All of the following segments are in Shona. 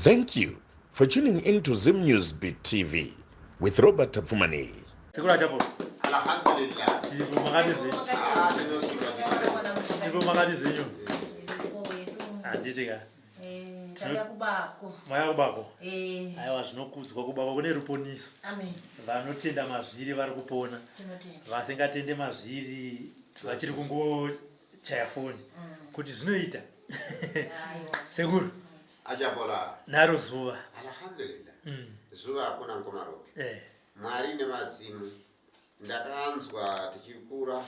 Thank you for tuning in to Zim News Beat TV with Robert Tapfumaneyi. Sekuru Achapo. Alhamdulillah. Tiripo makati zvenyu. Ah, tinosunga tinosunga. Tiripo makati zvenyu. Handiti ka. Eh, tauya kubako. Mauya kubako. Eh. Aiwa zvinokudzwa kubako kune ruponiso. Amen. Vanotenda mazviri vari kupona. Tinotenda. Vasingatende mazviri vachiri kungochaya foni. Kuti zvinoita. Aiwa. Sekuru. Achapola. Naro zuva. Alhamdulillah. Zuva hakuna mukoma Robi. Eh. Mwari nemadzimu. Ndakanzwa tichikura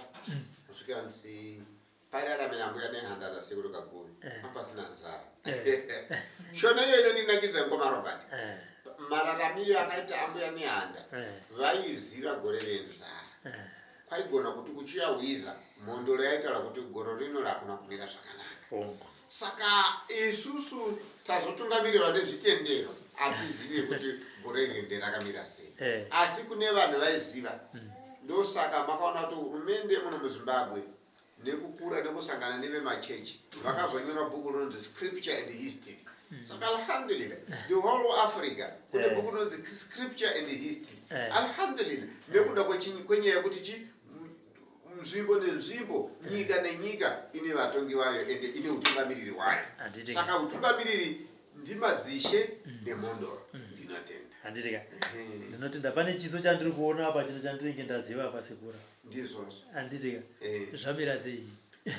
kusvika nzi pairaramira mbuya nehanda nasekuru Kaguvi. Eh. Pasina nzara. Eh. Shona iyo inondinakidza mukoma Robert. Eh. Mararamiro akaita ambuya nehanda Eh. vaiziva gore renzara. Eh. Kwaigona kuti kuchiya hwiza mhondoro yaitaura kuti gore rino rakuna kumira zvakanaka. Hongu. Saka isusu tazotungamirirwa nezvitendero hatizivi kuti gore iri nderakamira sei. Eh. Asi kune vanhu vaiziva. Ndosaka makaona kuti hurumende muno muZimbabwe nekukura nekusangana nevemachechi vakazonyora bhuku rinonzi Scripture and History. Saka alhamdulillah the whole of Africa kune Eh. bhuku rinonzi Scripture and History. Eh. Alhamdulillah nekuda kwenyaya yekuti chi nzvimbo nenzvimbo, nyika nenyika ine vatongi vayo ende ine utungamiriri hwayo. Handiti. Saka utungamiriri ndimadzishe nemhondoro. Ndinotenda. Handiti ka. Ndinotenda pane chiso chandiri kuona apa chino chandinenge ndaziva apa sekura. Ndizvozvo. Handiti ka. Eh. Zvamira sei?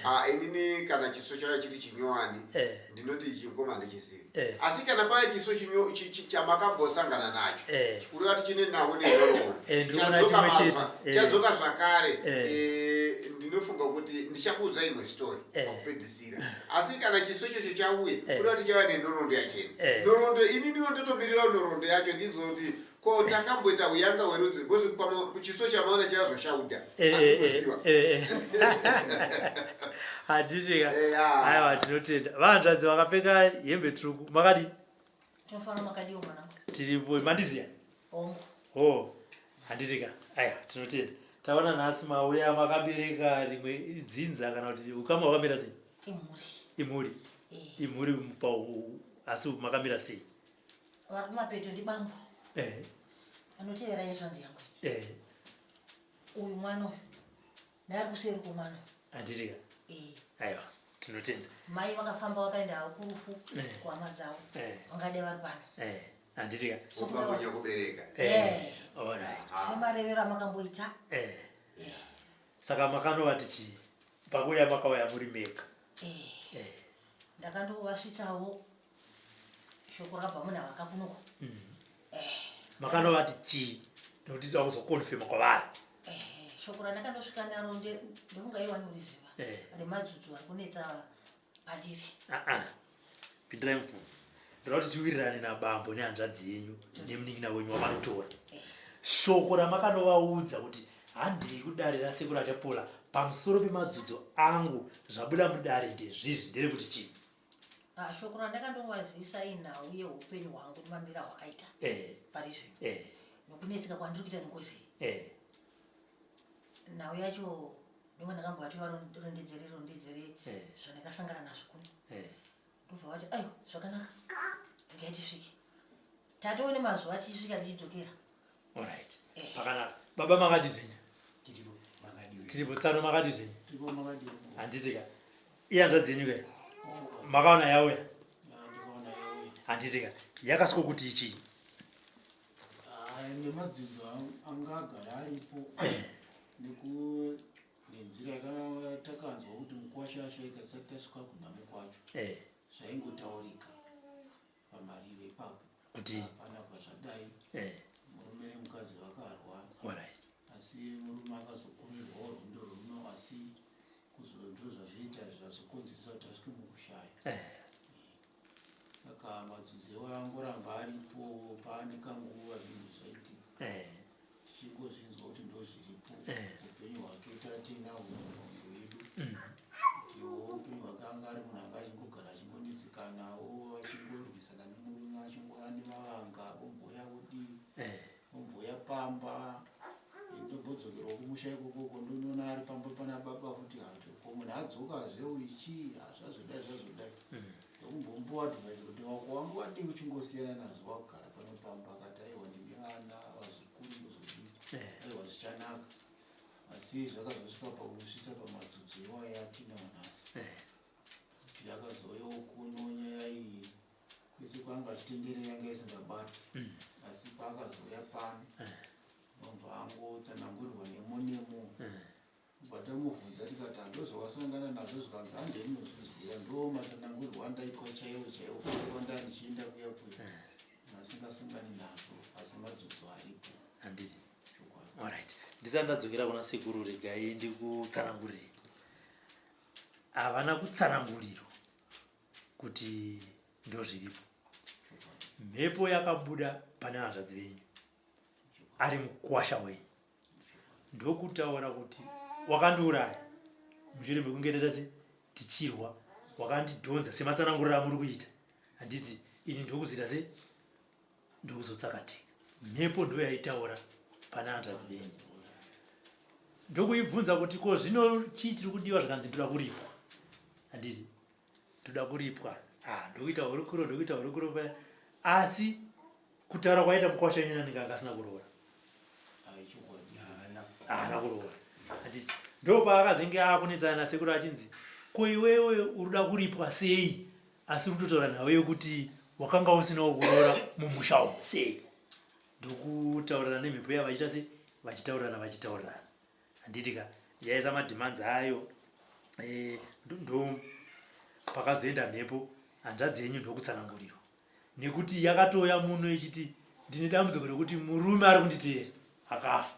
Ah, inini kana chiso chayo chiri chinyowani Eh. ndinoti ichi mukoma handichizivi. Eh. Asi kana paya chiso chamakambosangana nacho Eh. kureva kuti chine nhau nenhoroondo Eh, ndiri kuona chadzoka chimwe chete. mazwa Eh. chadzoka zvakare Eh. eh, ndinofunga kuti ndichakuudza imwe story Eh. pakupedzisira. Asi kana chiso ichocho chauya Eh. kureva kuti chava nenhoroondo yachena. Eh. Nhoroondo ininiwo ndotomirirawo nhoroondo yacho ndinzwe kuti ko takamboita uyanga hwerudzi because pamwe chiso chamaona chazoshauda Eh, asi eh, kuziva. eh, eh. Handiti ka. Eh, ya. Aiwa tinotenda. Vahanzvadzi vakapfeka hembe tsvuku. Makadii? Tinofara makadiwo mwanangu. Tiripo. Mandiziya? Hongu. Oh, handiti ka. Aiwa tinotenda. Taona nhasi mauya makabereka rimwe dzinza kana kuti ukama hwakamira sei? Imhuri. Imhuri. Eh. Imhuri pa asi makamira sei? Vari kumapeto ndibambo. Eh. Anotevera yezvanzi yangu. Eh. Uyu mwana uyu. Naari kuseri kwemwana. Handiti ka. Eh. Aiwa tinotenda. Mai vakafamba vakaenda havo kurufu Eh. kuhama dzavo. Eh. Vangadai vari pano. Eh. Handiti ka. Ukamunya kubereka. Eh. All right. Semarevero amakamboita. Eh. Saka makanovati chii? Pakuuya makauya muri mega. Eh. Eh. Ndakandovasvitsawo shoko rakabva munhu avaka kunoko. Eh. Makanovati chii? Nekuti toda kuzokonfirma kwavari. Eh, shoko randakandosvika naro ndekunga iye vanoriziva. Eh. Remadzudzo ari kunetsa pandiri. Ah ah. Pindirai mubvunzo. Ndoda kuti tiwirirane nabambo nehanzvadzi yenyu nemunin'ina wenyu wamanotora. Shoko ramakanovaudza kuti handei kudare rasekuru Achapola pamusoro pemadzudzo angu zvabuda mudare ndezvizvi nderekuti chii? Ah, shoko randakandovazivisa inhau yeupenyu hwangu nemamira hwakaita Eh. pari zvino. Eh. Nokunetseka kwandiri kuita nengozi iyi. Eh. Nhau yacho ndingo ndakambovati varondedzere rondedzere Eh. zvandakasangana nazvo kuno. Eh. Ndobva vati aiwa zvakanaka regai tisvike. Tatoone mazuva tichisvika tichidzokera. All right. Eh. Pakanaka. Baba makadi zvenyu? Tiripo makadiwi. Tiripo tsano makadi zvenyu? Tiripo makadiwi. Handiti ka. Iye hanzvadzi yenyu ka? Makaona yauya? Ndakaona yauya. Handiti ka. Yakasiko kuti ichii? Ah, nemadzidzo anga agara aripo nenzira yatakanzwa kuti mukwasha ashaika tisati tasvika kunhamo kwacho. Eh. Zvaingotaurika pamariro ipapo. Kuti? Hapana zvadai. Eh. Murume nemukadzi vakarwa. All right. Asi murume akazokurirwawo rwendo rwuno asi ndozvazvoita zvazokonzeresa kuti asvike mukushaya. Eh. Saka madzudzi ewa angoramba aripo paane kanguva zvinhu zvaitika. Eh. Tichingozvinzwa kuti ndozviripo. Eh. Upenyu hwake tatinahwo hwedu. Mm. Kutiwo upenyu hwake anga ari munhu anga achingogara achingonetsekanawo achingorwisana nemurume achingouya nemavanga omboya odii Eh. omboya pamba. Ndombodzokerawo kumusha ikokoko ndonoona ari pamba pana baba futi hacho. Ko munhu adzokazve uyu chii? Zvazodai zvazodai. Mm. Ndokumbomupa advice kuti wako wangu wadii uchingosiyana nazvo wakugara pano pamba akati aiwa ndine vana vazukuru ndozodii eh. aiwa zvichanaka asi zvakazosvika pakusvitsa pamadzudzo iwayo atinawo nhasi eh. kuti akazouyawo kuno nyaya iyi kwese kwaanga achitenderera yanga isingabatwi mm. asi paakazouya pano eh. ndobva angotsanangurirwa nemo nemo Ndobva tamubvunza tikati handozvawasangana nazvo zvikanzi handei munozvinzwira ndo matsanangurirwo andaitwa chaiwo chaiwo kwese kwandaa ndichienda kuya kuya eh. asingasangani nazvo asi madzodzo aripo handiti alright ndisati ndadzokera kuna sekuru regai ndikutsanangurirei havana kutsanangurirwa kuti ndozviripo mhepo yakabuda pane hanzvadzi venyu ari mukwasha wenyu ndokutaura kuti wakandiuraya mushure mekunge taita se tichirwa wakandidhonza sematsananguriro amuri kuita handiti ini ndokuzoita se ndokuzotsakatika mhepo ndo yaitaura pana hanzvadzi benyu ndokuibvunza kuti ko zvino chii chiri kudiwa zvikanzi ndoda kuripwa handiti ndoda kuripwa ah, ndokuita hurukuro ndokuita hurukuro paya asi kutaura kwaita mukwasha wenyu anenge anga asina kuroora haana kuroora handiti ndopaakazenge akunetsana nasekuru achinzi ko iwewe urikuda kuripwa sei asi uri kutotaura nhau yekuti wakanga usinawo kuroora mumusha umu sei ndokutaurirana nemhepo iya vachiita sei vachitaurirana vachitaurirana handiti ka yaisa mademands ayo eh, ndo pakazoenda mhepo hanzvadzi yenyu ndokutsanangurirwa nekuti yakatouya muno ichiti ndine dambudziko rekuti murume ari kunditeera akafa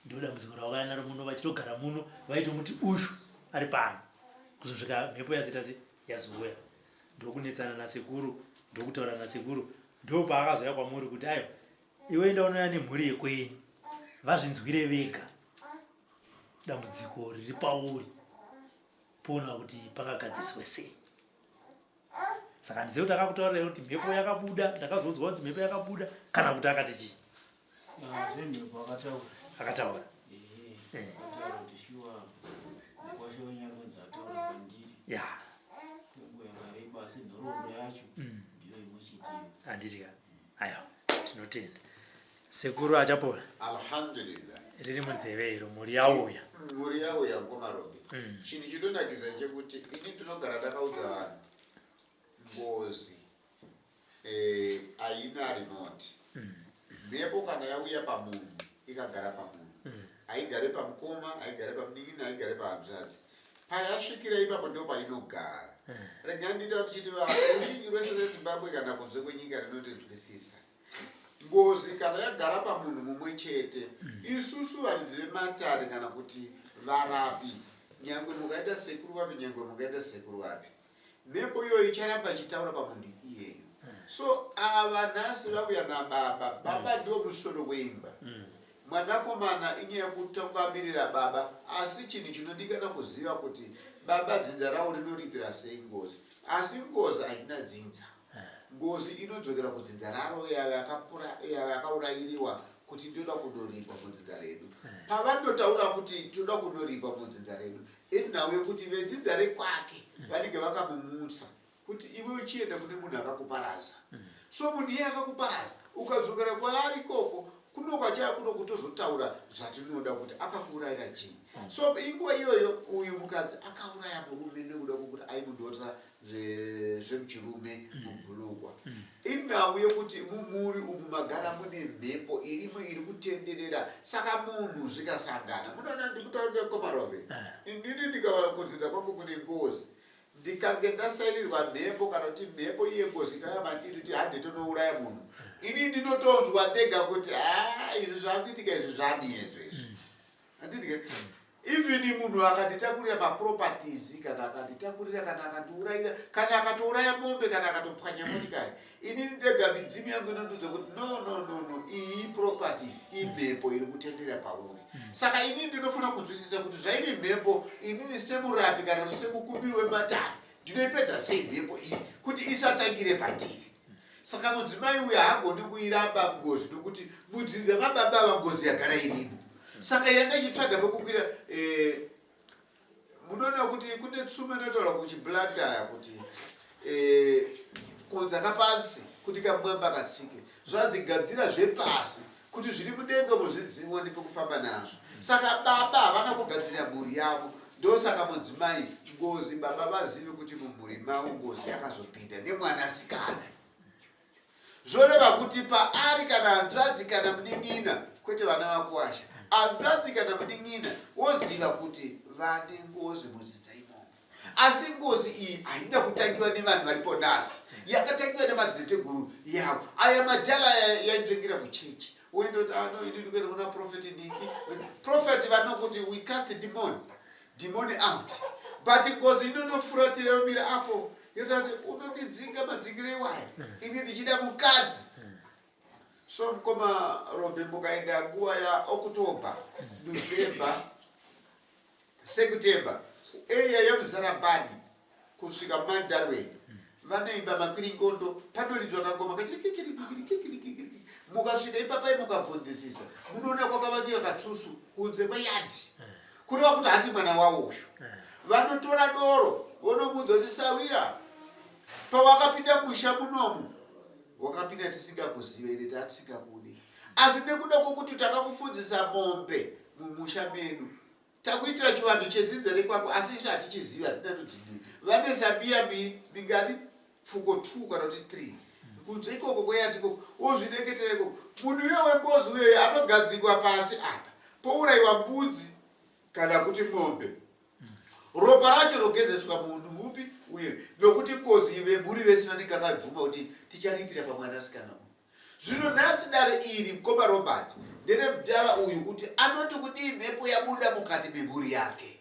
ndo dambudziko ravakauya naro muno vachitogara muno vaitomuti ushu ari pano kuzosvika mhepo yazoita se yazouya ndokunetsana nasekuru ndokutaura nasekuru ndopaakazouya kwamuri kuti aiwa iwe enda unouya nemhuri yekwenyu vazvinzwire vega dambudziko riri pauri poona kuti pangagadziriswe sei saka handizive kuti akakutaurira kuti mhepo yakabuda ndakazoudzwa kunzi mhepo yakabuda kana kuti akati chii ah, zvemhepo akataura akataura eh. akataura kuti shuwa mukwasha wenyu ari kunzi ataura kwandiri ya kwenguva yakareba asi nhoroondo yacho mm. ndiyo imwe chete handiti ka aya tinotenda sekuru achapora alhamdulillah riri munzeve iro mhuri yauya mhuri yauya mukoma robi mm. chinhu chinonakidza chekuti ini ndinogara ndakaudza vanhu ngozi eh, haina remote mm. mhepo kana yauya pamunhu ikagara pamunhu mm. haigare pamukoma haigare pamunin'ina haigare pahanzvadzi payasvikira ipapo ndo painogara mm. rega ndiita ndichiti ruzhinji rwese rwezimbabwe kana kunze kwenyika rinondinzwisisa Ngozi kana yagara pamunhu mumwe chete, isusu varidzi vematare kana kuti varapi, nyangwe mukaita sekuru vapi, nyangwe mukaita sekuru vapi, mhepo iyoyo icharamba ichitaura pamunhu iyeyo. So ava nhasi vauya nababa, baba ndiwo musoro weimba. Mwanakomana inyaya yekutungamirira baba, asi chinhu chinodikana kuziva kuti baba dzinza ravo rinoripira sei ngozi. Asi ngozi haina dzinza. Ngozi inodzokera kudzinza raro yavakaurayiriwa kuti ndoda kundoripwa mudzinza redu. Pavanotaura kuti toda kunoripwa mudzinza redu, inhau yekuti vedzinza rekwake vanenge vakamumutsa kuti iwe uchienda kune munhu akakuparadza. So munhu iye akakuparadza, ukadzokera kwaari ikoko kuno kwachaya kuno kutozotaura zvatinoda kuti akakuurayira chii. So inguva iyoyo uyu mukadzi akauraya murume nekuda kwokuti aimudhonza zvemuchirume mubhulugwa inhau yekuti mumhuri umu magara mune mhepo irimo iri kutenderera saka munhu zvikasangana munoona ndikutaurira komarove eh. inini ndikakudzidza kwangu kune ngozi ndikange ndasairirwa mhepo kana kuti mhepo iye ngozi ikauya mandiri kuti hande tonouraya munhu ini ndinotonzwa ndega kuti ha izvi zvakuitika izvi zvamiedzo izvi mm. Handiti ke? Even munhu akanditakurira maproperties kana akanditakurira kana akandiurayira kana akatouraya mombe kana akatopwanya motikari inini ndega midzimu yangu inondiudza kuti no no no no iyi property imhepo iri kutendera pauri saka inini ndinofanira kunzwisisa kuti zvairi mhepo inini semurapi kana kuti semukumbiri wematare ndinoipedza sei mhepo iyi kuti isatangire patiri saka mudzimai uyu haagoni kuiramba ngozi nokuti mudzinza mababa ava ngozi yagara irimo saka yanga ichitsvaga pekukwira eh, munoona kuti kune tsumo inotaura kuchiblantaya kuti Eh, kunza kapasi kuti kamwamba katsike zvanzi gadzira zvepasi kuti zviri mudenga muzvidziwa nepekufamba nazvo saka baba havana kugadzirira mhuri yavo ndosaka mudzimai ngozi baba vazive kuti mumhuri mavo ngozi yakazopinda nemwanasikana zvoreva kuti paari kana hanzvadzi kana munin'ina kwete vana vakuwasha hanzvadzi kana munin'ina woziva kuti vane ngozi mudzidza imomo asi ngozi iyi haina kutangiwa nevanhu varipo nhasi yakatangiwa nemadziteteguru yavo aya madhala yainzvengera kuchechi woendoti ano ah, ini ndikuenda kuna profeti ningi profeti vanokuti we cast demon demon out but ngozi inonofuratira yomira apo yotaura kuti unondidzinga madzingiro iwaya ini ndichida mukadzi so mukoma robe mukaenda nguva yaoctober november Sekutemba, area yeMuzarabani kusvika muMandarweni vanoimba makwiringondo, panoridzwa kangoma kachikikirikikirikikirikikiri. Mukasvika ipapai mukabvunzisisa munoona kwakavakiwa katsusu kunze kweyadhi, kureva kuti haasi mwana wavo uyu. Vanotora doro vonomuudza kuti sawira, pawakapinda musha munomu wakapinda tisingakuzive ende tatisingakudi, asi nekuda kwokuti takakufundzisa mombe mumusha medu Takuitira chivanhu chedzinza rekwako asi isu hatichizivi hatina todzidii. Vane sambiya mbiri mingani pfuko 2 kana kuti 3 kunze ikoko kweyadi ikoko wozvideketera ikoko. Munhu uyo wengozi uyoyo anogadzikwa pasi apa pourayiwa mbudzi kana kuti mombe ropa racho rogezeswa munhu mupi uye nokuti ngozi vemhuri vese vanenge vakabvuma kuti ticharipira pamwanasikana uyu. Zvino nhasi dare iri mkoma Robert nderemudhara uyu kuti anoti kudii mhepo yabuda mukati memhuri yake.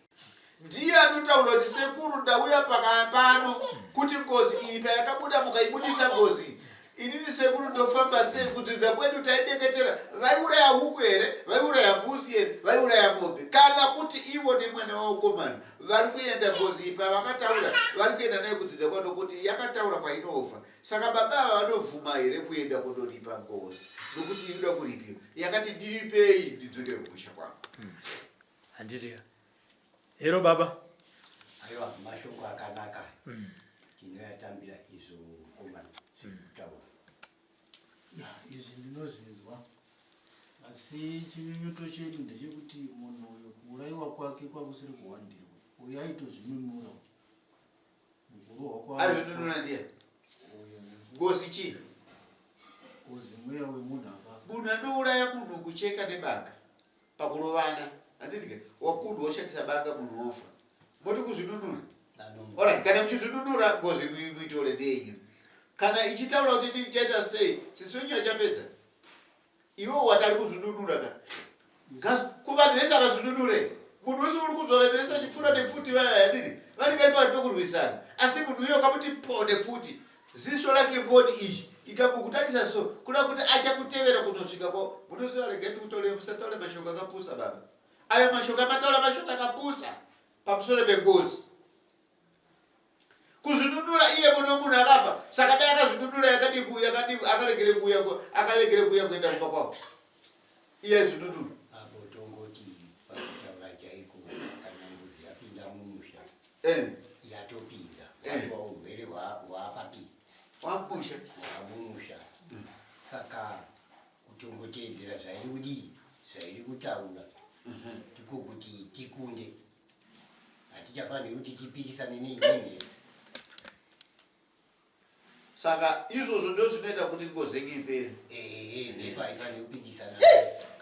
Ndiye anotaura kuti sekuru ndauya pano kuti ngozi iyi payakabuda mukaibudisa ngozi inini sekuru ndofamba sei kudzidza kwedu taideketera vaiuraya huku here vaiuraya mbuzi here vaiuraya mombe kana kuti ivo nemwana waukomana vari kuenda ngozi iyi pavakataura vari kuenda nayo kudzidza kwano kuti yakataura kwainofa Saka baba ava vanobvuma here kuenda kundoripa ngozi nokuti inoda kuripiwa yakati ndiripei ndidzokere kumusha kwangu. Handiti ka. Hero baba. Aiwa mashoko akanaka. Tinoyatambira izvo komana zvekutaura. Ya, izvi ndinozvinzwa asi chinyunyuto chedu ndechekuti munhu uyu kuurayiwa kwake kwakusiri kuwandirwa uyu aitozvinunura Aizvinunura ndiye. Ngozi chii? Ngozi mweya wemunhu akafa. Munhu anouraya munhu kucheka nebanga pakurovana. Handiti wakundwa woshandisa banga munhu wofa. Moti kuzvinunura. Alright, kana muchizvinunura ngozi muitore ndeyenyu. Kana ichitaura kuti ndichaita sei, sisi wenyu achapedza. Iwe wati ari kuzvinunura ka kuvanhu vese havazvinunure munhu wese uri kunzwa vanhu vese achipfuura nepfuti vaya yadini vanenge vari pari pekurwisana asi munhu uyo ukamuti po nepfuti ziso rake mboni iyi ikangokutarisa so kuda kuti achakutevera kunosvika ko munoziva regai ndikutaurire musataure mashoko akapusa baba ayo mashoko amataura mashoko akapusa pamusoro pengozi Kuzvinunura iye mune munhu akafa saka dai akazvinunura yakadii kuuya akadii akaregere kuuya akaregere kuuya kuenda kumba kwavo iye aizvinunura. Apo tongoti pakutaura chaiko kana ngozi yapinda mumusha eh. yatopinda eh. waiwa urwere hwapapi wamusha hwamumusha saka kutongoteedzera zvairi kudii zvairi kutaura ndiko kuti tikunde Hatichafaniri kuti tipikisane neimwe Saka izvozvo ndo zvinoita kuti ngozi yenyu ipere. Ehe, mhepo haifaniri kupikisana.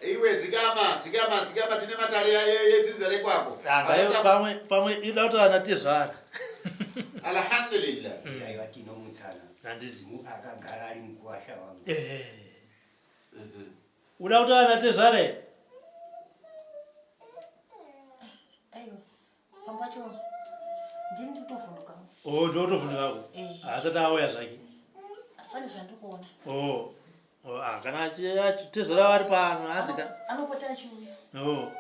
Iwe dzikama, dzikama, dzikama tine matare yedzinza rekwako. Pamwe pamwe ida kuti ana tezvara. Alhamdulillah. Aiwa tinomutsana. Handizi. Akagara ari mukuwasha wangu. Ehe. Uda kuti ana tezvara here? Aiwa, pamwe pacho ndini ndiri kutovhunduka. Oh, ndiwe kutovhunduka ko? Eh. Haasati auya zvake. Pane zvandiri kuona. Oh. Oh, ah, kana tezvara vari pano, hanzi ka. Anopota achiuya. Oh.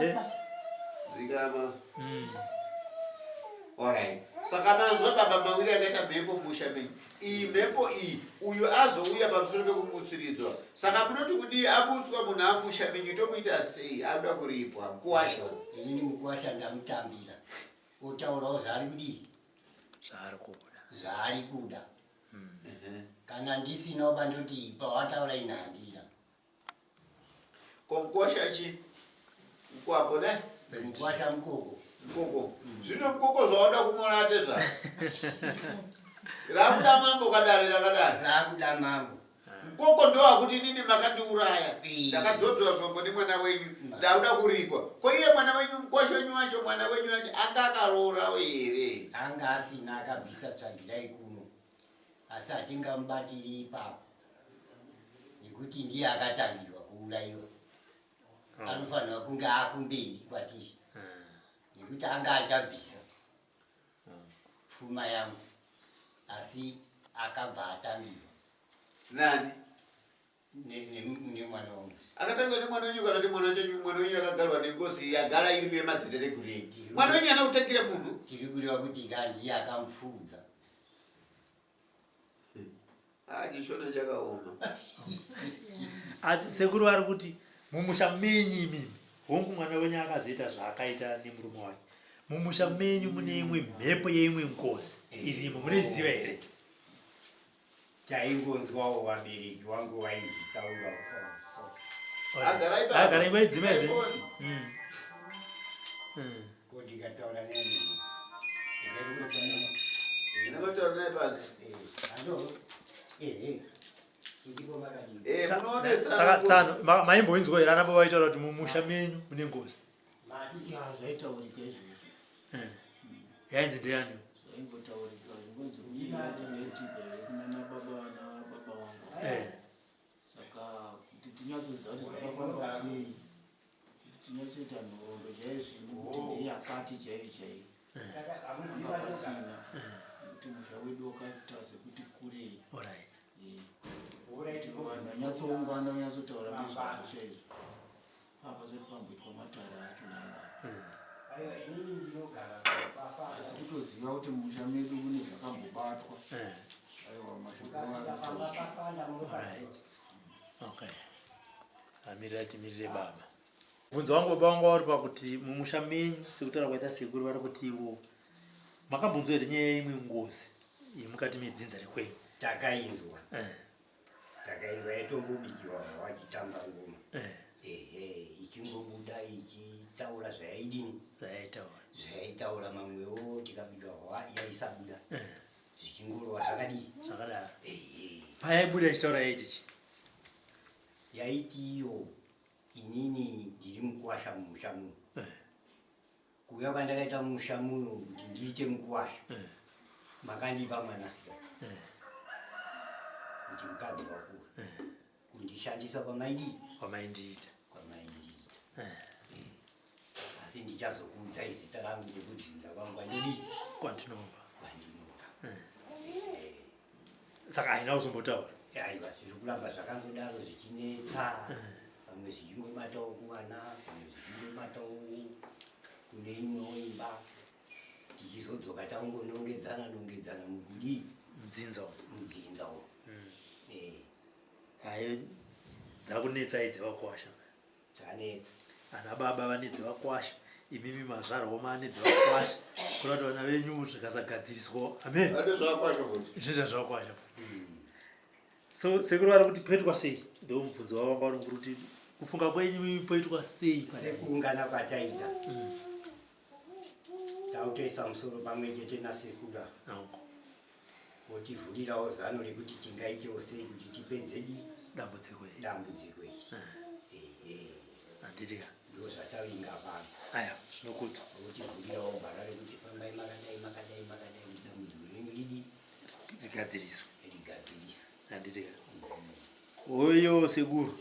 Eh. Zvakubata. Dzikama. Alright. Saka manzwa baba mawiri akaita mhepo musha menyu. Iyi mhepo iyi uyu azouya pamusoro pekumutsiridzwa. Saka munoti kudii amutswa munhu amusha menyu tomuita sei? Anoda kuripwa. Mkuwasha. Inini mukuwasha ndamutambira. Otaurawo zvaari kudii? Zvaari kuda. Zvaari kuda. Kana ndisina oba ndoti pawataura ini handina. Ko mkwasha chi mkwambo ne? Mkwasha mukoko. Mukoko. Zvino mukoko zvawada kumona tezva. Rakuda mambo kadare rakadai. Rakuda mambo. Mukoko ndowakuti inini makandiuraya. Ndakadzodzwa zvombo nemwana wenyu. Ndakuda kuripwa. Ko iye mwana wenyu mkwasha wenyu wacho mwana wenyu wacho anga akaroorawo here? Anga asina akabvisa tsvangirai kuno. Asi hatingamubatiri ipapo. Nekuti ndiye akatangirwa kuuraiwa. Anofanirwa kunge akumberi kwatiri. Nekuti anga achabvisa pfuma yangu. Asi akabva atangirwa. Nani? Nemwana wangu. Akatangirwa nemwana wenyu kana kuti mwana wenyu mwana wenyu akagarwa nengozi yagara iri yemadziteteguru enyu. Mwana wenyu ana kutangira munhu. Tiri kureva kuti ka ndiye akamupfuudza. Ah, chishona chakaoma. Asi sekuru vari kuti mumusha menyu imimi, hongu mwana wenyu akazoita zvaakaita nemurume wake. Mumusha menyu mune imwe mhepo yeimwe ngozi irimo, munoiziva here? Taingonzwawo vabereki wangu vaizvitaura. Agara ipapo. Agara ipapo idzima izvi. iPhone. Ko ndikataura neni. Ndinotaura naye pasi. Ehe. Ndipo makadii. Eh, munoonesa. Saka tsano maimboinzwa here ana baba vaitaura kuti mumusha menyu mune ngozi? Ya, zvaitaurika izvozvo. Yainzi ndeyani? Zvaingotaurika zvingonzi kudii here kunana baba vana baba vangu. Saka kuti tinyatsoziva kuti zvakafamba sei, kuti tinyatsoita nhoroondo chaizvo kuti ndeyakati chaiyo chaiyo. Panga pasina nekuti musha wedu wakaita sekuti kurei. Kuti vanhu vanyatsoungana vanyatsotaura nezvazvo chaizvo. Papa pasati pamboitwa matare acho naiwa. Asi kutoziva kuti mumusha medu mune zvakambobatwa. Aiwa mashoko arikutaurwa. Okay. Amirira timirire baba. Mubvunzo wangu baba vangu vari pakuti mumusha menyu sekutaura kwaita sekuru vari kuti ivo makambonzwa here nyaya yeimwe ngozi yemukati medzinza rekwenyu? Takainzwa. Takainzwa yatombobikiwa vachitamba ngoma. Ehe, ichingobuda ichitaura zvayaidini? Zvayaitaura. Zvayaitaura mamwewo tikabika hwa yaisabuda. Zvichingorova zvakadii? Zvakadaro. Ehe. Payaibuda ichitaura yaiti chii? Yaiti iyo inini ndiri mukuwasha mumusha muno. Kuuya kwandakaita mumusha muno kuti ndiite mukuwasha. Makandipa mwanasikana. Kuti mukadzi wakura. Kundishandisa kwamaidii? Kwamaindiita. Kwamaindiita. Asi ndichazokuudzai zita rangu nekudzinza kwangu kwandodii? Kwandinobva. Kwandinobva. Saka haina kuzombotaura? Aiwa, zviri kuramba zvakangodaro zvichinetsa. Pamwe zvichingobatawo kuvana, pamwe zvichingobatawo kune imwewo imba. Tichizodzoka tangonongedzana nongedzana mukudii? Mudzinza umu. Mudzinza umu. Hayi, dzakunetsa idzi vakwasha. Dzanetsa. Ana baba vane dzevakwasha, imimi mazvarwa mane dzevakwasha. Kureva kuti vana venyu zvikasagadziriswa. Amen. Vane zvakwasha futi. Zvinoita zvakwasha futi. So sekuru vari kuti poitwa sei? Ndo mubvunzo wavo wanga uri kuti kufunga kwenyu imimi poitwa sei? Sekuungana kwataita. Tautoisa musoro pamwe chete nasekuru. Votivhurirawo zano rekuti tingaitewo sei kuti tipedze dambudziko iri. Dambudziko iri. Ehe. Handiti ka? Ndo zvatavinga pano. Aya, zvinokudzwa. Votivhurirawo gwara rekuti fambai makadai makadai makadai kuti dambudziko renyu ridi rigadziriswe. Rigadziriswe. Handiti ka? Oyo sekuru.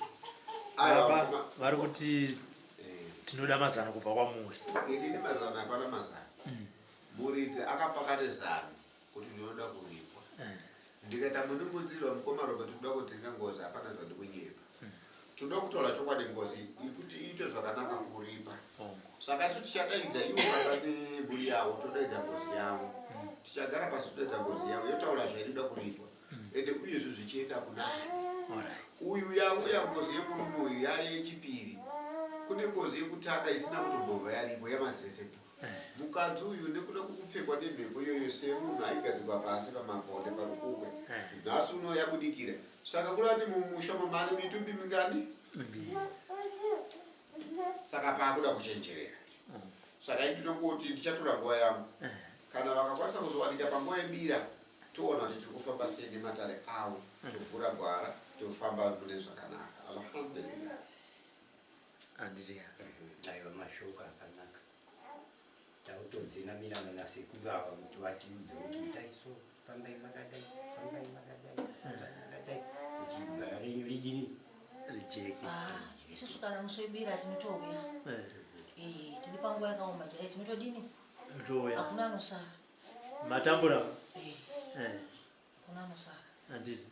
Aiwa, Baba vari kuti tinoda mazano kubva kwamuri. Inini mazano hapana mazano. Muridzi akapakata zano kuti ndinoda kuripwa. Ndikaita munungudzirwa mukoma Robert toda kudzinga ngozi hapana zvandikunyepa. Toda kutaura chokwadi ngozi ikuti iite zvakanaka kuripa. Saka isu tichadaidza ivo baba nemhuri yavo todaidza ngozi yavo. Tichagara pasi todaidza ngozi yavo yotaura zvainoda kuripwa. Ende uyezve zvichienda kunani. Uyu yauya ngozi yemurume uyu yayechipiri. Kune ngozi yekutanga isina kutombobva yaripo yamazetepo. Mukadzi uyu nekuda kwekupfekwa nemhepo iyoyo semunhu aigadzikwa pasi pamaponde parukukwe. Nhasi uno yabudikira. Saka kureva kuti mumusha umo mane mitumbi mingani? Miviri. Saka paakuda kuchenjerera. Saka ini ndinongoti ndichatora nguva yangu. Kana vakakwanisa kuzowanika panguva yebira toona kuti tiri kufamba sei nematare avo tovhura gwara tofamba mune zvakanaka. Alhamdulillah. Handiti ka? Aiwa mashoko akanaka. Takutodzenamirana nasekuru ava kuti vatiudze kuti itai so, fambai makadai, fambai makadai, fambai makadai kuti gwara renyu ridini Rijeke. Ah, isusu kana musi webira tinotouya. Eh, tiri panguva yakaoma chaiyo tinotodini? Totouya. Hakuna anosara. Matambura. Eh, hakuna anosara. Handiti.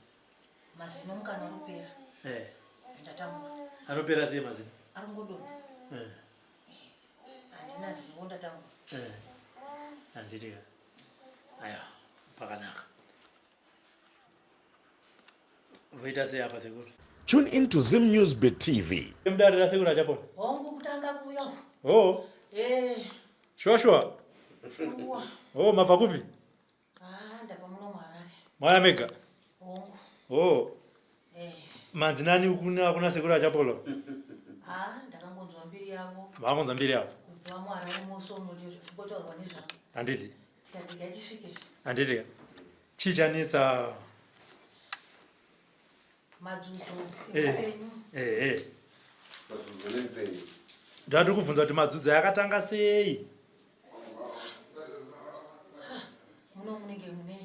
Mazino mukana arikupera. Ndatambura. Anopera sei mazino? Ari kungodonha. Handina zivo ndatambura. Handiti ka? Aiwa, pakanaka. Voita sei apa sekuru? Tune in to Zim News Bit TV. Mudare rasekuru achapona. Hongu kutanga kuuya uku. Oh, Eh, shuwa shuwa. shuwa. Oh, mabva kupi? Ah, ndabva muno muHarare. Mwana mega. Hongu. Oh, Eh, manzi nani kuna sekuru achapolo? ah, ndakangonzwa mbiri yavo Makangonzwa mbiri yavo. kubva muHarare mose umo ndichingotaurwa nezvavo. Handiti. Tikati ngatisvike. Handiti ka? Chii chanetsa? Madzudzo Eh. eupenyu. Eh, eh. Madzudzo neupenyu. Ndati kubvunza kuti madzudzo akatanga sei? Muno munenge mune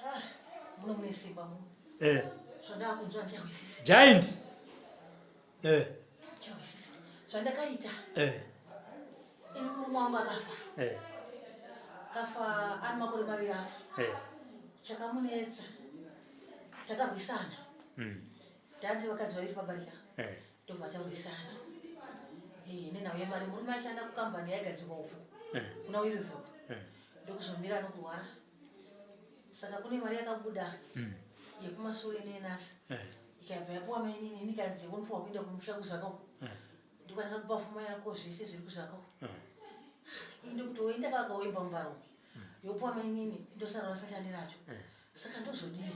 ah, muno mune simba muno. Zvandakunzwa ndichahwisisa. Giant. Ndichahwisisa. Zvandakaita. Ini murume wangu akafa. Kafa ari makore maviri afa. Chakamunetsa. Takarwisana. Ndandiri vakadzi vaviri pabarika. Ndobva tarwisana. Nenhau yemari murume ashanda kukambani yaigadzirwa upfu. Kuna Wiliville. Ndokuzomira nokurwara. Saka kune mari yakabuda yekumasure neyenasa. Ikabva yapuwa mainini ini ikanzi unofanirwa kuenda kumusha kuZaka uko. Ndikwanaka kupa fuma yako zvese zviri kuZaka uko. Ini ndokuti woenda kakaoimba mubaro. Yopuwa mainini ndosara vasingashandi nacho. Saka ndozodii?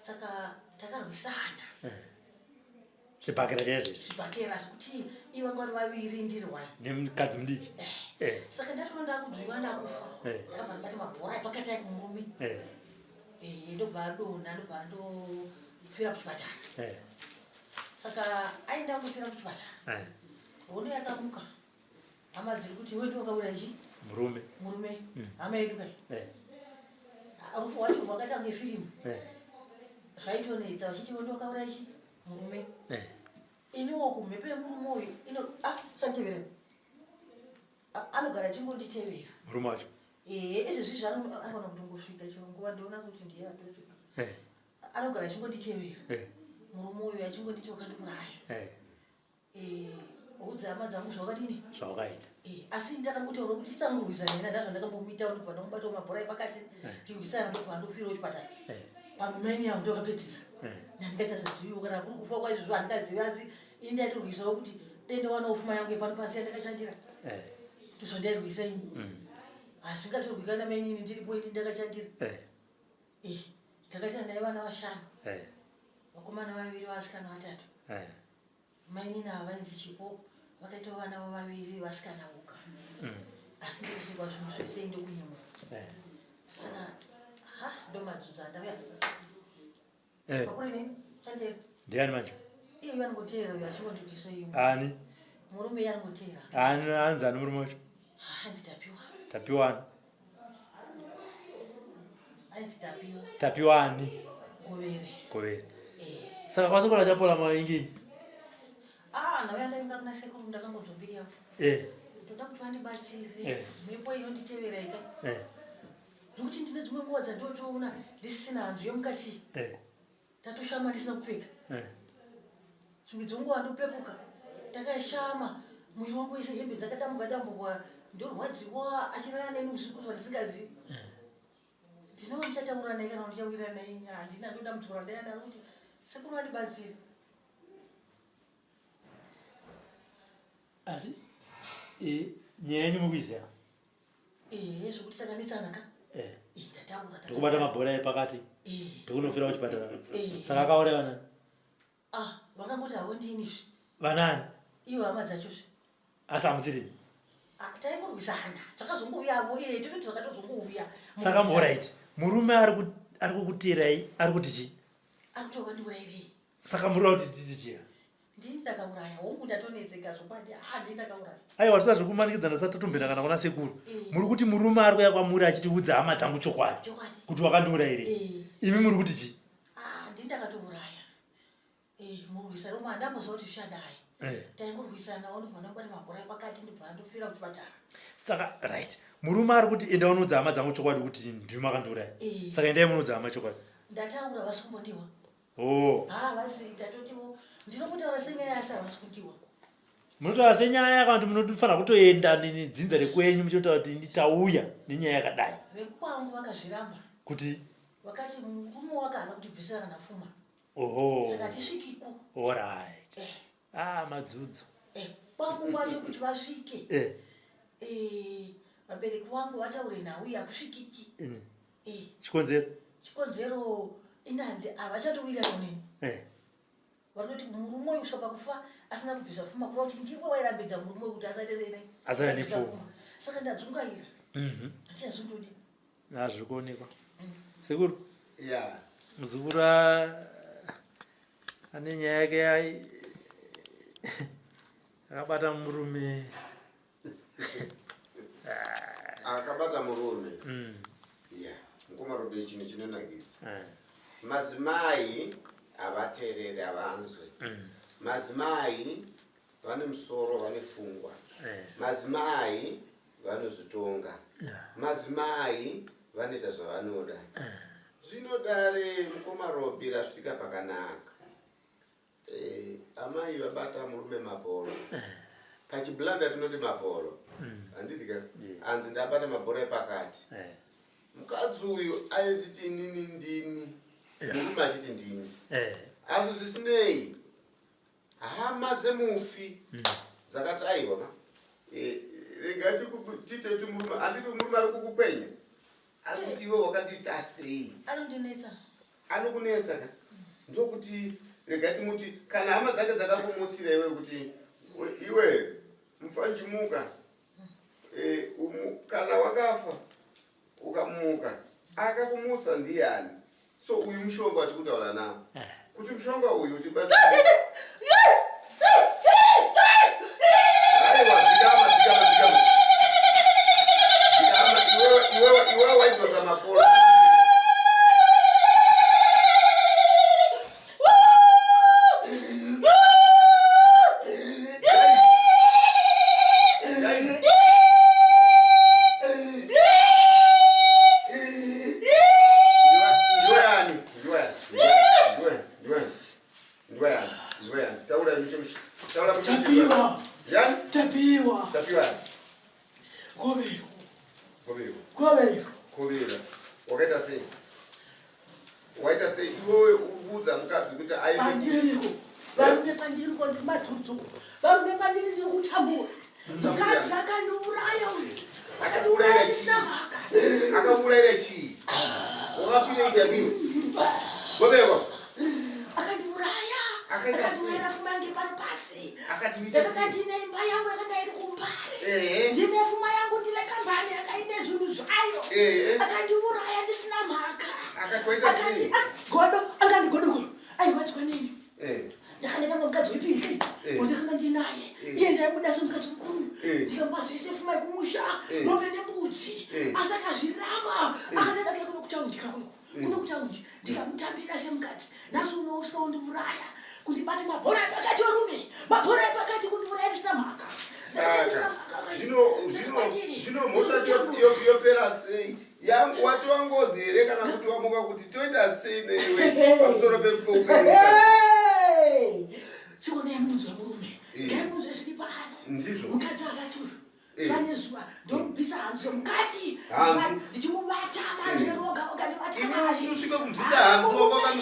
Saka takarwisana. Zvibhakera chaizvo izvi. Zvibhakera zvekuti ivo vanga vari vaviri ndiri one. Nemukadzi mudiki. Saka ndatoona ndakudzvinywa ndakufa. Ndakabva ndabata mabhora epakati aya kumurume. Ndobva adonha ndobva andofira kuchipatara. Saka aenda kundofira kuchipatara. Hondo yakamuka. Hama dziri kuti iwe ndiwe wakauraya chii? Murume. Murume. Hama yedu kai. Rufu rwacho rwakaita kunge firimu. Zvaitonetsa vachiti iwe ndiwe wakauraya chii? Murume. Iniwo kumhepo yemurume uyu ino ah usanditevere. Anogara achingonditevera. Murume wacho. Izvezvi anogona kutongosvika chero nguva ndoona kuti ndiye atosvika. Anogara achingonditevera. Murume uyu achingonditi wakandiuraya. Udza hama dzangu zvawakadini? Zvawakaita. Asi ndakangotaura kuti tisangorwisana ina ndazvo ndakambomuitawo ndobva ndamubatawo mabhora epakati tirwisana ndobva andofirawo chipatara. Pamwe maini yangu ndokapedzisa. Handingachaziviwo kana kuri kufa kwaizvozvo handingazivi asi ini ndaitorwisawo kuti dai ndawanawo fuma yangu yepano pasi yandakashandira. Ndozvandairwisa ini. Hazvingatorwika namainini ndiripo ini ndakashandira. Ndakaita naye vana vashanu. Vakomana vaviri vasikana vatatu. Mainini ava vainzi Chipo vakaitawo vana vaviri vasikana voga. Asi ndokusikwa zvinhu zvese ndokunyimwa. Saka ha ndomadzudza andauya. Pakuri nini? Chandera. Ndiani manje? Iye uyu anongoteera uyu achingondibvisa iye. Ani? Murume iye anongoteera. Ani anzi ani murume wacho? Hanzi Tapiwa. Tapiwa ani? Hanzi Tapiwa. Tapiwa ani? Govere. Govere. Saka kwasekuru achapola maingi? Ah, ndauya ndavinga kuna sekuru ndakangonzwa mbiri yavo. Ndoda kuti vandibatsire. Mhepo inonditevera ika. Nokuti ndine dzimwe nguva dzandinotoona ndisisina hanzu yemukati. Tatoshama ndisina kupfeka. Dzimwe dzenguva ndopepuka ndakashama mwiri wangu wese hembe dzakadambuka dambuka ndorwadziwa achirara neni usiku zvandisingazivi. Ndinova ndichataura naye kana ndichawirira naye handina ndoda mudzoro ndayadaro kuti sekuru vandibatsire. Asi Nyaya yenyu mukuiziva? Ehe, zvekuti takanetsana ka. Eh. Eh, ndataura. Ndokubata mabhora epakati. Eh. Ndokunofira kuchipatara. Eh. Saka akauraiwa nani? Ah, vakangoti havo ndini zve. Vanani? Ivo hama dzacho zve. Asi hamusiri? Ah, taingorwisana. Zvakazongouyavo, eh, tototi zvakatozongouya. Saka alright. Murume ari kukuteerai, ari kuti chii? Ari kuti wakandiurairei. Saka muri kuti titi chii? Ndini ndakauraya. Hongu ndatonetseka zvokwadi. Ah, ndini ndakauraya. Aiwa tisina zvekumanikidzana tisati tatombenda kana kuna sekuru. Eh. Muri kuti murume ari kuuya kwamuri achitiudza hama dzangu chokwadi. Chokwadi. Kuti wakandiurairei. Eh. Imi muri kuti chii? Ah, ndini ndakatouraya. Eh, murwisano umwe handamboziva kuti zvichadai. Eh. Taingorwisana wanobva ndabata mabhora epakati ndobva ndofira kuchipatara. Saka right. Murume ari kuti enda unoudza hama dzangu chokwadi kuti ndimi makandiuraya. Eh. Saka endai munoudza hama chokwadi. Ndataura vasi kumbondiwa. Oh. Ha, vasi ndatotiwo ndinopotaura senyaya asi havasi kundiwa. Munotaura senyaya kana kuti munofanira kutoenda nedzinza rekwenyu muchitotaura kuti nditauya nenyaya yakadai. Vekwangu vakazviramba. Kuti vakati murume wake haana kutibvisira kana pfuma. Oho. Saka tisvikiko. Alright. Eh. Ah, madzudzo. Eh, kwangu kwacho kuti vasvike. Eh. Eh, vabereki vangu vataure nhau yakusvikiki. Eh. Chikonzero? Chikonzero inandi havachatowirirana neni. Eh. Vanoti murume uyu kusvika pakufa asina kubvisa pfuma kureva kuti ndiwe wairambidza murume uyu kuti asaite sei nei? Asave nepfuma. Saka ndadzungaira. Handichazondodi. Ah, zviri kuonekwa. Sekuru. Yeah. Muzukuru ane nyaya yake akabata murume. Akabata murume. Yeah. Mukoma Robe chinhu chinonakidza. Madzimai havateereri, havanzwe. Madzimai vane musoro, vane pfungwa. Madzimai vanozvitonga. Madzimai vanoita zvavanoda. Zvino dare mukoma Robi rasvika pakanaka. Amai vabata murume mabhoro. Pachiblanda tinoti mabhoro. Handiti ka? Hanzi ndabata mabhoro epakati. Mukadzi uyu aiziti inini ndini. Murume achiti ndini. Asi zvisinei hama dzemufi dzakati aiwa ka. Rega tiite kuti murume, handiti murume ari kukukwenya. Ari kuti iwe wakandiita sei? Anondinetsa. Anokunetsa ka? Ndokuti rega timuti kana hama dzake dzakakumutsira iwe kuti iwe mufanjimuka. Kana wakafa ukamuka akakumutsa ndiani? So uyu mushonga watiri kutaura nawo. Kuti mushonga uyu utibatsire. Aiwa, dzikama, dzikama, dzikama. Dzikama, iwewe, iwewe, iwewe waidzosa makoro. Tapiwa. Tapiwa. Tapiwa. Gobeko. Gobeko. Gobeko. Gobeko. Wakaita sei? Waita sei? Iwewe uudza mukadzi kuti aende. Pandiriko. Varume pandiriko ndiri madzudzo. Varume pandiri ndiri kutambura. Mukadzi akandiuraya uyu. Akakuurayira chii? Akakuurayira chii? Wakafira Tapiwa. Gobeko. Akandiuraya. Akaita sei? Akandiurayira fuma yangu pano pasi. Akati uite sei? Ndakanga ndine imba yangu yakanga iri kuMbare. Ehe. Ndine fuma yangu ndine kambani yakaine zvinhu zvayo. Ehe. Akandiuraya ndisina mhaka. Akati waita sei? Akandi, godo, angandi godo godo. Aiwadzwa neni. Eh. Ndakaneta mukadzi wepiri. Eh. Ndakanga ndinaye. Eh. Iye ndaimuda semukadzi mukuru. Eh. Ndikamupa zvese fuma yekumusha, Eh. mombe nembudzi. Eh. Asi akazviramba. Eh. Akati adakira kuno kutaundi ka kuno. Eh. Kuno kutaundi. Ndikamutambira semukadzi. Nhasi unosvika undiuraya. Kundibata mabhora epakati varume. Mabhora epakati kundiuraya ndisina mhaka. Saka, zvino mhosva yopera sei? Yangu watova ngozi here kana kuti wamuka kuti toita sei newe pamusoro peupenyu? Hey! Chikona yamunzwa murume. Eh. Ngamunzwe zviri pano. Ndizvo. Mukadzi akati uyu. Eh. Zuva nezuva ndomubvisa hanzu mukati. Hanzu? Ndichimubata manheru oga oga ndibata Iwe naye. usvika kubvisa hanzu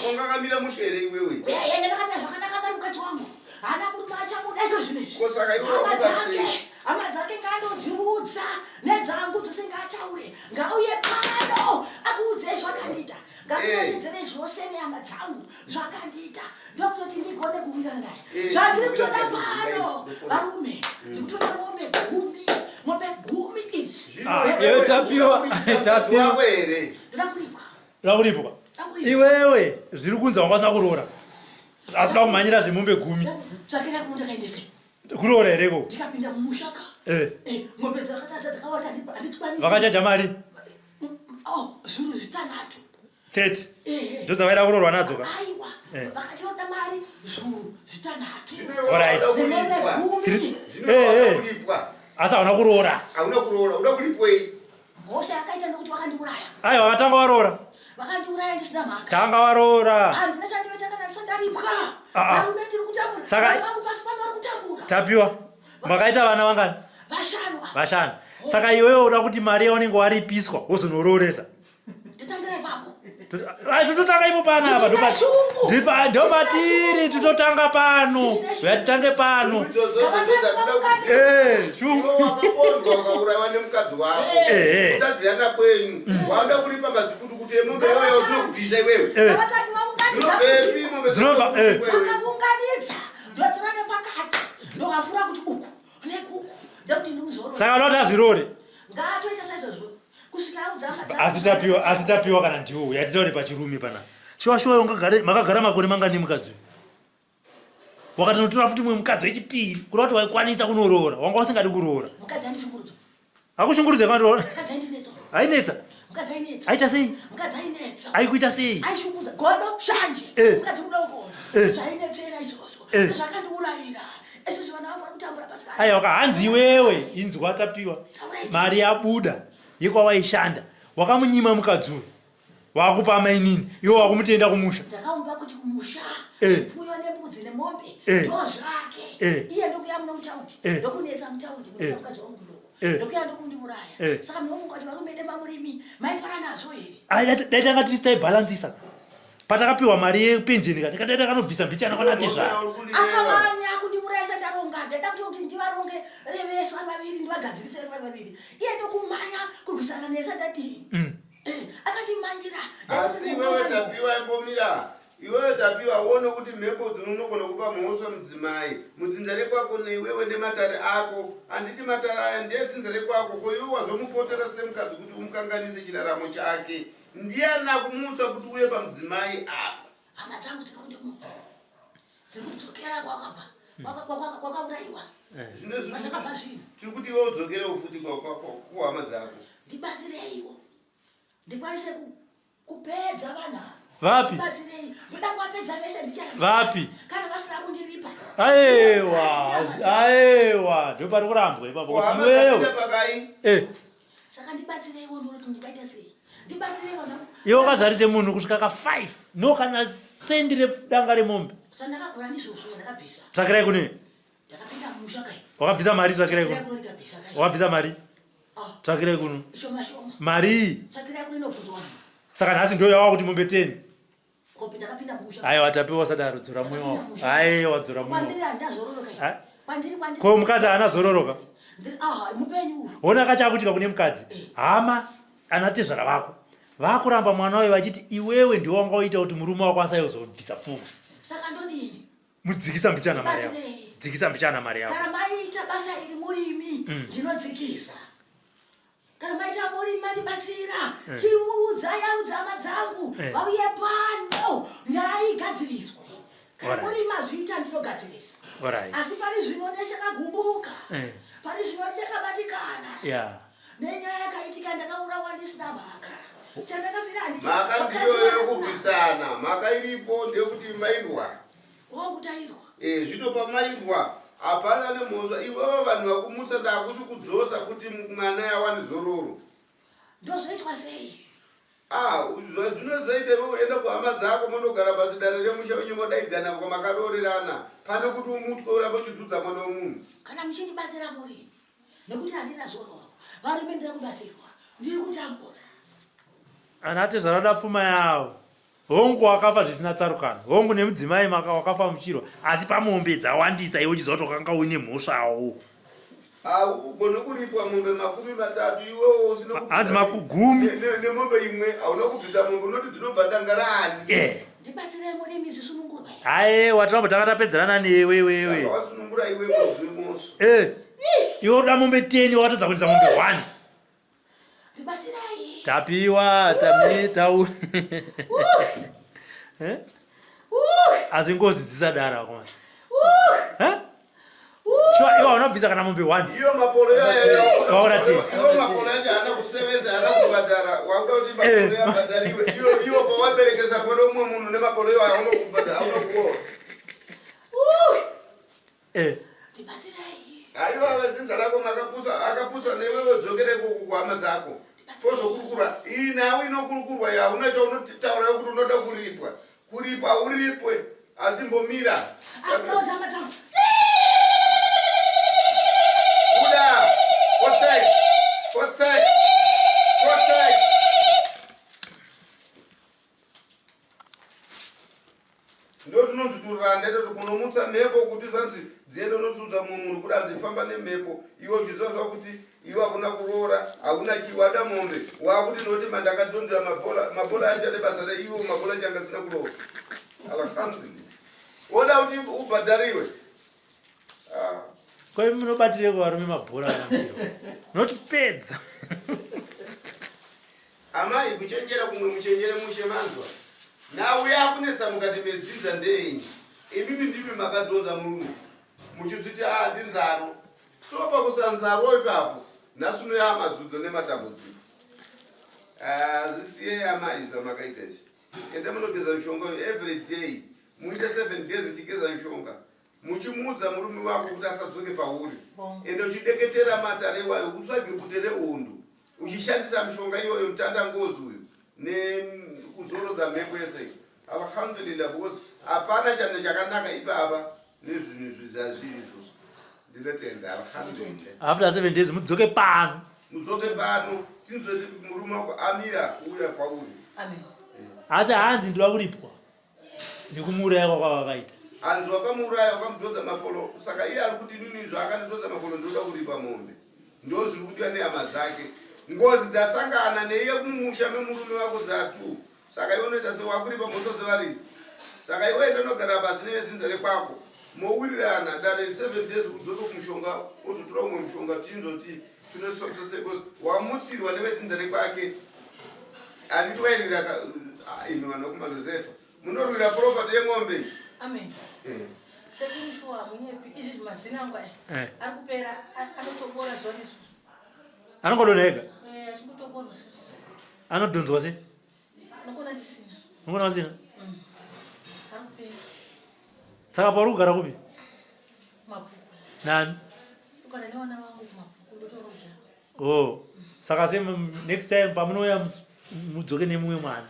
wakakamira mushe here iwewe? Eh, ende ndakamira zvakanaka ngari mukadzi wangu. Haana murume achamuda iko zvino izvi. Ko saka iwe Hama wamuka dzake, sei? hama dzake ngaandodziudza. Ndinomuudza nedzangu dzose ngaataure ngauye pano akuudzei zvakandiita ngakurondedzerei zvose nehama dzangu zvakandiita ndokutoti ndigone kuwirirana naye eh, zvandiri kutoda pano varume mm. ndikutoda mombe gumi mombe gumi idzi ah, tapiwa tapiwa ndoda kuripwa ndoda kuripwa iwewe zviri kunzi wanga usina kuroora asi da kumhanyira zvemombe gumi tsvakira kumunda kaendese kuroora here ko ndikapinda mumusha ka eh. Eh, mombe dzakatadza dzakawanda handidzikwanisi vakachaja mari oh, zviuru zvitanhatu 30 eh, ndodzavaida kuroorwa nadzo ka aiwa vakati vanoda mari zviuru zvitanhatu asi hauna kuroora hauna kuroora uda kulipwei mhosva yakaita nekuti vakandiuraya aiwa vakatanga varoora vakandiuraya ndisina mhaka tanga varoora handina chandinoita kana ndisati ndaripwa ah, ah. varume ndiri kutambura saka vangu pasi pano vari kutambura tapiwa makaita vana vangani vashanu vashanu saka iwewe uda kuti mari yaunenge waripiswa wozonorooresa totangira ipapo tototanga ipo pano apa ndomatiri tototanga pano uya titange pano eh, shunguwakapondwa ukaurayiwa nemukadzi wako eh, eh. kutadzirana kwenyu mm. wauda kuripa mazikutukutu emombe iwayo dzinokupisa iwewe eh. dzinobvepi mombe dzinobvakaunganidza ndotora nepakati ndovafura kuti uku nekuku ndekuti ndimuzorore saka unoda kuti azvirore ngaatoita saizvozvo asi tapiwa asi tapiwa kana ndiwo yatitaure pachirume pana shuwa shuwa ungagare makagara makore mangani mukadzi uyu wakatonotora futi mumwe mukadzi wechipiri kureva kuti waikwanisa kunoroora wanga usingadi kuroora akushungurudza kana ainetsa aita sei aikuita sei godo shanje eh. mukadzi mudoko eh. zvainetsera izvozvo eh. zvakandiurayira Aiwa hanzi iwewe inzwa tapiwa mari yabuda yekwawaishanda wakamunyima mukadzi uyu wakupa amainini iwe wakumutenda kumusha ndakamupa kuti kumusha eh. zvipfuyo nembudzi nemombe eh. ndozvake eh. iye ndokuya muno mutaundi ndokunetsa mutaundi mukadzi wangu mudoko ndokuya ndokundiuraya saka munofunga kuti varume dema murimi maifara nazvo here dai tanga tiri taibhalansisa patakapiwa mari yepenjeni ka ndikati takanobvisa mbichana kwana tezvara akamanya kundiurayisa ndaronga ndaida kuti ndivaronge revese vari vaviri ndivagadzirise vari vaviri iye ndokumanya kurwisana nese ndadii mm. eh, akandimanyira asi iwewe tapiwa imbomira iwewe tapiwa uone kuti mhepo dzinonogona kupa mhosva mudzimai mudzinza rekwako neiwewe nematare ako handiti matare aya ndeyedzinza rekwako ko iwe wazomupotera semukadzi kuti umukanganise chiraramo chake Ndiani akumutsa kuti uye pamudzimai apa? Hama dzangu dziri kundimutsa. Dziri kudzokera kwakabva. Kwakaurayiwa. Eh. Zvakabva zvinhu. Tiri kuti iwe udzokerewo futi kuhama dzako. Ndibatsireiwo. Ndikwanise kupedza vanhu ava. Vapi? Ndibatsirei. Ndoda kuvapedza vese ndichara. Vapi? Kana vasina kundiripa. Aiwa, aiwa, ndopari kurambwa ipapo kuti iwewe. Eh. Saka ndibatsireiwo ndoti ndingaita sei? Ndibatsirei vana. Iwe wakazvarise munhu kusvika ka 5 no kana sendi redanga remombe. Saka ndakakura ndizvozvo ndakabvisa. Tsvakirai kune. Ndakapinda mumusha kai. Wakabvisa mari tsvakirai kuno. Wakabvisa mari. Ah. Tsvakirai kuno. Shoma shoma. Mari. Tsvakirai kuno inobvunzwa. Saka nhasi ndiyo yawa kuti mombe 10. Kopi ndakapinda mumusha. Aiwa tapiwa usadaro dzora moyo wako. Aiwa dzora moyo. Kwandiri handazororoka. Ah. Kwandiri kwandiri. Ko mukadzi haana zororoka. Ah, mupenyu. Hona kachakutika kune mukadzi. Eh. Hama ana tezvara vako. Vakuramba mwana wayo vachiti iwewe ndiwe wanga uita kuti murume wako asayozobvisa pfuma. Saka ndodini? Mudzikisa mbichana mari yako. Dzikisa mbichana mari yako. Kana maita basa iri murimi mm. ndinodzikisa. Kana maita muri mandibatsira eh. chimuudzai audza hama dzangu eh. vauye pano nyaya igadziriswe. Kana muri mazviita ndinogadzirisa. Asi pari zvino ndechakagumbuka. Eh. Pari zvino ndechakabatikana. Nenyaya yakaitika ndakaurawa ndisina mhaka. Chandakafira handiti. Mhaka ndiyo yekurwisana. Mhaka iripo ndeyekuti mairwa. Wangu tairwa. Eh, zvino pamairwa hapana nemhosva iwewe vanhu vakumutsa ndakuti kudzosa kuti mwana yawane zororo. Ndozoitwa sei? Ah, zvinozoita iwe uenda kuhama dzako mondogara pasi dare remusha wenyu modaidzana kwamakaroorerana pane kuti umutswe urambe uchidzudza mwana wemunhu. Kana muchindibatsira muri nekuti handina zororo varume ndinoda kubatsirwa ndiri kutambura. Ana tezvara da pfuma yavo. Hongu wakafa zvisina tsarukano, hongu nemudzimai maka wakafa muchirwa, asi pamombe dzawandisa iwe uchiziva kuti wakanga uine mhosvawo. Haugone kuripwa mombe 30 iwewo usina kubvisa Hanzi makugumi. Nemombe imwe hauna kubvisa mombe unoti dzinobva danga raani? Ndibatsirei murimi zvisunungurwe. Aiwa tirambo takatapedzerana newe iwewe. Saka wasunungura iwe mozwi mosvo. Iwe unoda mombe 10 wakatadza kuendesa mombe 1. Ndibatsirai. Tapiwa, tami tauri. Asi ngozi dzisadaro akomana. Shuwa iwe unobvisa kana mombe 1. Iyo mapolo yayo. Waona ti. Iyo mapolo yacho haana kusevenza, haana kubhadhara. Wakuda kuti mapolo yabhadhariwe. Iyo iyo pawaberekesa kune umwe munhu nemapolo iwayo hauna kubhadhara, hauna kuona. Ndibatsirai. Aiwa vedzinza rako makapusa, akapusa newe wodzokera ikoko kuhama dzako. Tozokurukura. Iyi nhau inokurukurwa iyi hauna chaunotaura kuti unoda kuripwa. Kuripwa uripwe asi mbomira. Asi ndaudza hama dzangu. Buda! Kotsek! Kotsek! Kotsek! Ndo tinonzi turande toti kunomutsa mhepo kuti zvanzi dziende unosudza mumwe munhu kuti anzi famba nemhepo iwe uchiziva zva kuti iwe hakuna kuroora hakuna chii wada mombe wakuti noti mandakadhonzera mabhola mabhola acho ane basa re iwe mabhola acho anga asina kuroora alhamdulillah woda kuti ubhadhariwe. Ko imi munobatireko varume mabhora ana mbuya? Munotipedza. Amai kuchenjera kumwe muchenjere mushe manzwa. Nhau yakunetsa mukati medzinza ndeyenyi? Imimi ndimi makadhonza murume muchizviti ah ndinzaro. So pakusanzarwo ipapo nhasi uno yamadzudzo nematambudziko. Ah zvisiyei amai zvamakaita izvi. Enda munogeza mishonga uyu every day. Muite 7 days muchigeza mishonga. Muchimuudza murume wako kuti asadzoke pauri. Ende uchideketera matare iwayo utsvage bute rehondo. Uchishandisa mishonga iyoyo mutanda ngozi uyu nekuzorodza mhepo yese. Alhamdulillah because hapana chanhu chakanaka ipapa nezvinhu izvi zvazviri izvozvo. Ndinotenda alhamdulillah. After 7 days mudzoke pano. Mudzoke pano tinzwe kuti murume wako amira kuuya kwauri. Amen. Asi hanzi ndoda kuripwa nekumuuraya kwavakaita. Hanzi wakamuuraya wakamudhodza mapolo saka iye ari kuti inini zvaakandidhodza mapolo ndinoda kuripa mombe. Ndozviri kudiwa nehama dzake. Ngozi dzasangana neiye mumusha memurume wako dzatu. Saka iwe unoita sewakuripa mhosva dzevaridzi. Saka iwe enda unogara pasi nevedzinza rekwako mowirirana dare 7 days udzoke kumushonga wozotora umwe mushonga tinzoti tinoiswa sei because wamutsirwa nevedzinza rekwake. Handiti wairwira imi vanhu vekumajosefa munorwira property yemombe iyi. Amen. Sekuru shuwa munyepi izvi mazina angu aya ari kupera anotobora zuva nezuva. Anongodonha ega? Achingotoborwa zuva nezuva. Anodhonzwa sei? Anokona ndisina. Anokona usina? Ari kupera. Saka pauri kugara kupi? Mabvuku. Nani? Kugara nevana vangu kuMabvuku ndotoroja. Oh. Saka se next time pamunouya mudzoke nemumwe mwana.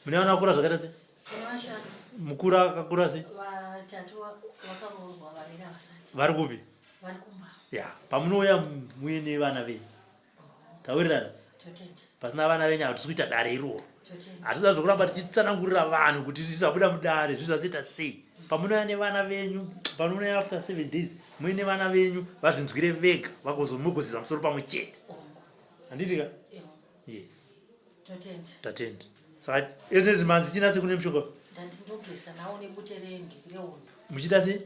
Mune vana vakura zvakaita sei? Vana vashanu. Mukuru akakura sei? Vatatu vakaroorwa, vaviri havasati. Vari kupi? Vari kumba. Ya, pamunouya muye nevana venyu. Tawirirana? Totenda. Pasina vana venyu hatisi kuita dare iroro. Totenda. Hatisi zvokuramba tichitsanangurira vanhu kuti zvisabuda mudare, zvisazoita sei. Pamunouya nevana venyu, pamunouya after 7 days, muye nevana venyu vazvinzwire vega, vagozomugozeza musoro pamwe chete. Handiti ka? Yes. Totenda. Tatenda. Saka ezvinezvi manzi china sekune mushonga? Ndati ndogeza nawo nebute rendi rehondo. Muchiita sei?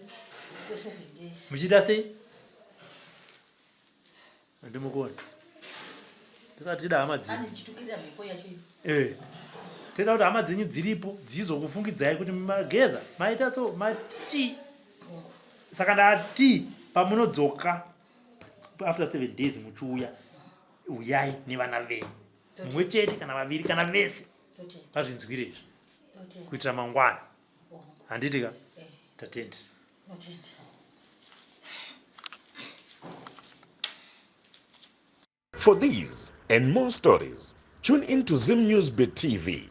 Kwe 7 days. Muchiita sei? Handimukuona. Tisati tida hama dzenyu. Ani ndichitukirira mhepo yacho iyo. Tinoda kuti hama dzenyu dziripo dzichizokufungidzai kuti mageza, maita so, machi. Saka ndati pamunodzoka after 7 days muchiuya, uyai nevana venyu. Mumwe chete kana vaviri kana vese. Vazvinzwire izvi. Kuitira mangwana. Handiti ka? Tatenda. For these and more stories, tune in to Zim News Bit TV.